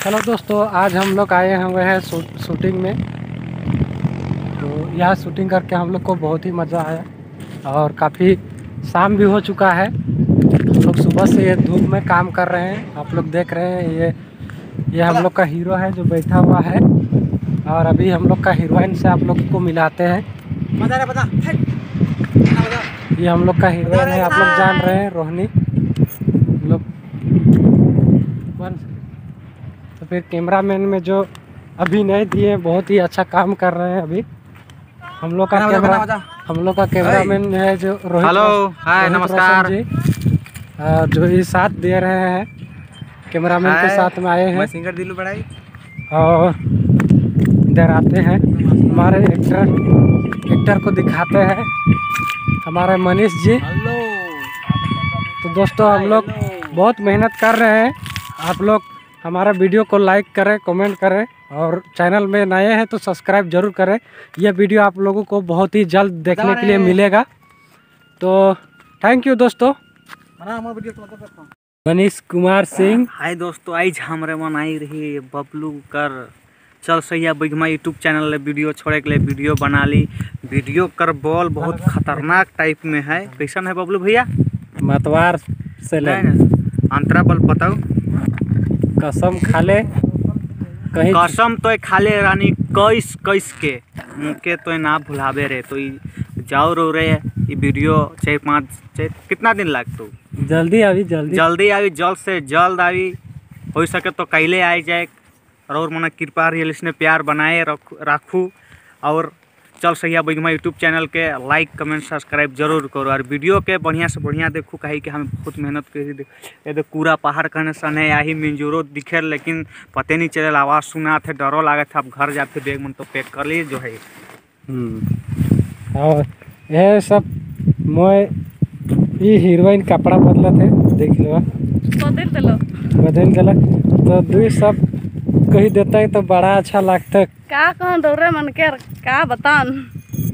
हेलो दोस्तों, आज हम लोग आए हुए हैं शूटिंग में। तो यहाँ शूटिंग करके हम लोग को बहुत ही मज़ा आया और काफ़ी शाम भी हो चुका है। हम लोग सुबह से ये धूप में काम कर रहे हैं। आप लोग देख रहे हैं ये हम लोग का हीरो है जो बैठा हुआ है और अभी हम लोग का हीरोइन से आप लोग को मिलाते हैं। ये हम लोग का हीरोइन है, आप लोग जान रहे हैं, रोहिणी लोग। तो फिर कैमरामैन में जो अभिनय दिए बहुत ही अच्छा काम कर रहे हैं। अभी हम लोग का कैमरा, हम लोग का कैमरामैन है जो रोहित। हेलो हाय नमस्कार जी, जो ये साथ दे रहे हैं, कैमरामैन के साथ में आए हैं। सिंगर दिलू बढ़ाई और इधर आते हैं हमारे एक्टर को दिखाते हैं, हमारे मनीष जी। हेलो। तो दोस्तों हम लोग बहुत मेहनत कर रहे हैं। आप लोग हमारा वीडियो को लाइक करें, कमेंट करें और चैनल में नए हैं तो सब्सक्राइब जरूर करें। यह वीडियो आप लोगों को बहुत ही जल्द देखने के लिए मिलेगा। तो thank you दोस्तों। मनीष कुमार सिंह। हाय दोस्तों, आज हमरे मन आई रही बबलू कर चल सैया बैगमा यूट्यूब चैनल ले वीडियो छोड़े के लिए वीडियो बना ली। वीडियो कर बॉल बहुत खतरनाक टाइप में है। कैसन है बबलू भैया? मतवार से ले अंतरा बल बताओ। कसम खाले कहीं कसम तो खाले रानी कैस कैस के मुके तो ना भुलावे रे। तो जाओ रो रे ये वीडियो 4-5 कितना दिन लगतो? जल्दी आवी, जल्दी जल्दी आवी, जल्द से जल्द आवी। हो सके तो कैले आ जाए और मना कृपा रियल इसने प्यार बनाए रखू। और चल सैया बैगमा यूट्यूब चैनल के लाइक कमेंट सब्सक्राइब जरूर करो और वीडियो के बढ़िया से बढ़िया देखू। कहे कि हम बहुत मेहनत करी। ये पूरा पहाड़ कहने सने आही मंजूरो दिखे लेकिन पते नहीं चले, आवाज़ सुना थे, डरो लगे थे। अब घर जाते बैग मन तो पैक कर लिए जो है। और यह सब मैं ये हीरोइन कपड़ा बदला थे, देख लो बदल दिला तो दुई सब कही देता है तो बड़ा अच्छा लगता है। का कहन रौरे मन के का बतान,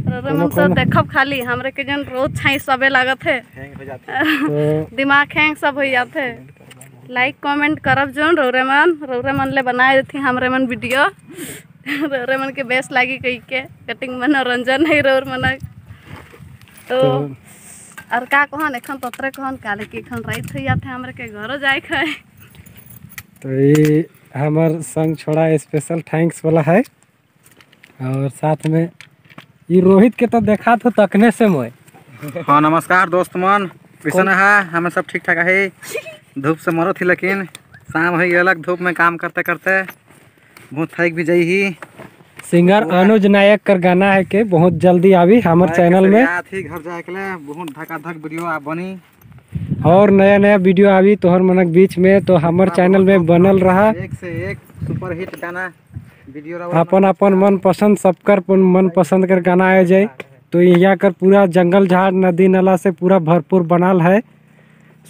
रौरे मन से देखब खाली हमरे के जन रोज छाई सबे लागत है, तो दिमाग हैंग सब हो जाते। लाइक कमेंट करब जोन रौरे मन ले बनाए थी हमरे मन वीडियो। रौरे मन के बेस लागी कही के कटिंग मनोरंजन है रौर मन। तो और का कहन एखन तोतरे कहन काले के एखन रात हो जाते हमरे के घरो जाए के। तो ये हमार संग छोड़ा स्पेशल thanks वाला है। और साथ में ये रोहित के तो देखा तो तकने से मोए। हाँ नमस्कार दोस्त मन, कैसन है? हमें सब ठीक ठाक है। धूप से मरो थी लेकिन शाम हो गया, धूप में काम करते करते बहुत थक भी जाई ही। सिंगर अनुज नायक कर गाना है के बहुत जल्दी आवी हमारे चैनल में। घर जाए के लिए बहुत धकाधक वीडियो आ बनी और नया नया वीडियो आवी तोहर मनक बीच में, तो हमार चैनल में बनल रहा। एक से एक सुपर हिट गाना वीडियो अपन अपन मन पसंद सबकर मन पसंद कर गाना आ जाए। तो यहाँ कर पूरा जंगल झाड़ नदी नाला से पूरा भरपूर बनल है।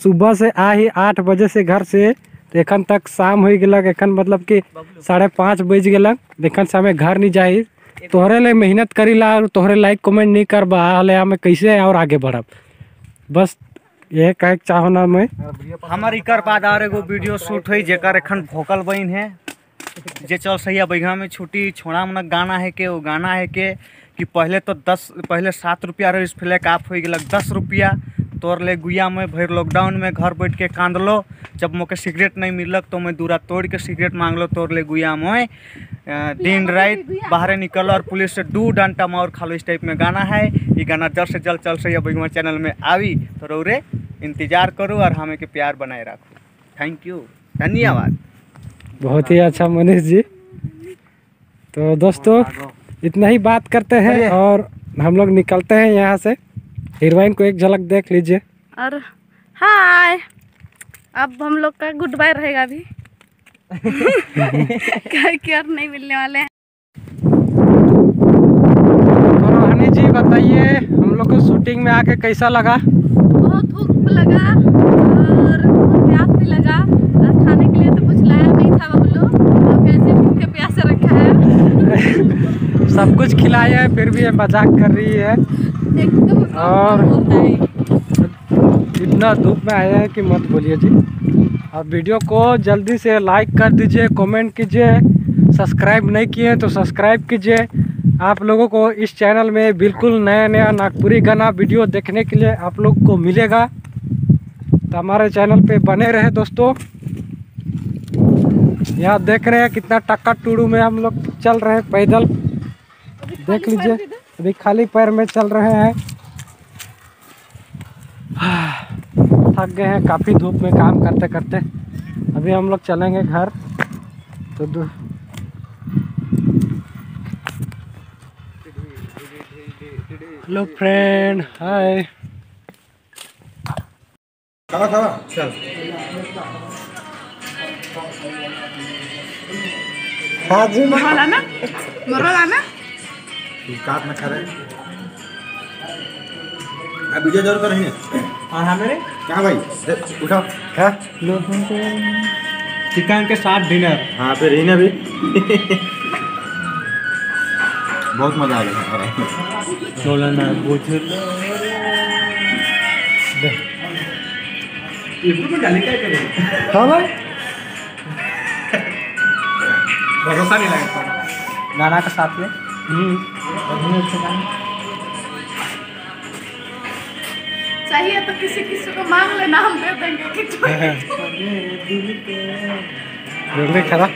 सुबह से आ ही 8 बजे से घर से तो एखन तक शाम हो गलक। एखन मतलब कि 5:30 बज गलक। एखन से हमें घर नहीं जाए। तोहरे ले मेहनत करीला और तोहरे लाइक कमेंट नहीं करबा हले हमें कैसे और आगे बढ़ब। बस ये कहे चाहो ना मैं। हमार इकर बाद और एगो वीडियो शूट हुई जेकर एखन भोकल बन है जे चल सैया बैगमा में छुट्टी छोड़ा मन गाना है के वो गाना है के कि पहले तो पहले 7 रुपया रही फ्लैग ऑफ हो गलक 10 रुपया तोर ले गुया में भर लॉकडाउन में घर बैठ के कांदलो। जब मोके सिगरेट नहीं मिलक तो मैं दूरा तोड़ के सिगरेट मांगलो तोर ले गुया में दिन रात बाहर निकलो और पुलिस से 2 डंटा मार खालो। इस टाइप में गाना है। ये गाना जल्द से जल्द चल सैया बैगमा चैनल में आई तो रौरे इंतजार करो और हमें के प्यार बनाए रखो। Thank you, धन्यवाद। बहुत ही अच्छा मनीष जी। तो दोस्तों इतना ही बात करते हैं और हम लोग निकलते हैं यहाँ से। हीरोइन को एक झलक देख लीजिए। और हाय, अब हम लोग का गुड बाय रहेगा अभी। क्या नहीं मिलने वाले हैं। तो रोहिणी जी बताइए हम लोग को शूटिंग में आके कैसा लगा? बहुत धूप लगा और बहुत प्यास भी लगा और खाने के लिए तो कुछ लाया नहीं था बबलू, तो कैसे भूखे प्यासे रखा है। सब कुछ खिलाया है फिर भी ये मजाक कर रही है। और इतना धूप में आया है कि मत बोलिए जी। और वीडियो को जल्दी से लाइक कर दीजिए, कमेंट कीजिए, सब्सक्राइब नहीं किए तो सब्सक्राइब कीजिए। आप लोगों को इस चैनल में बिल्कुल नया नया नागपुरी गाना वीडियो देखने के लिए आप लोग को मिलेगा। तो हमारे चैनल पे बने रहे दोस्तों। यहाँ देख रहे हैं कितना टक्का टूड़ू में हम लोग चल रहे हैं पैदल, देख लीजिए अभी खाली पैर में चल रहे हैं। थक गए हैं काफ़ी धूप में काम करते करते। अभी हम लोग चलेंगे घर। तो हेलो फ्रेंड, हाय। खावा खावा चल काट ना खा रहे अब वीडियो जरूर करेंगे। हाँ हाँ मेरे क्या भाई उठाओ क्या चिकन के साथ डिनर। हाँ फिर रही ना भी बहुत मजा आ गया। चलो ना हाँ भाई भरोसा नहीं लगता गाना के साथ में। चाहिए तो किसी किसी को मांग लेना, हम दे देंगे। जल्दी खड़ा।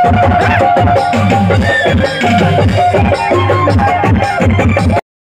Thank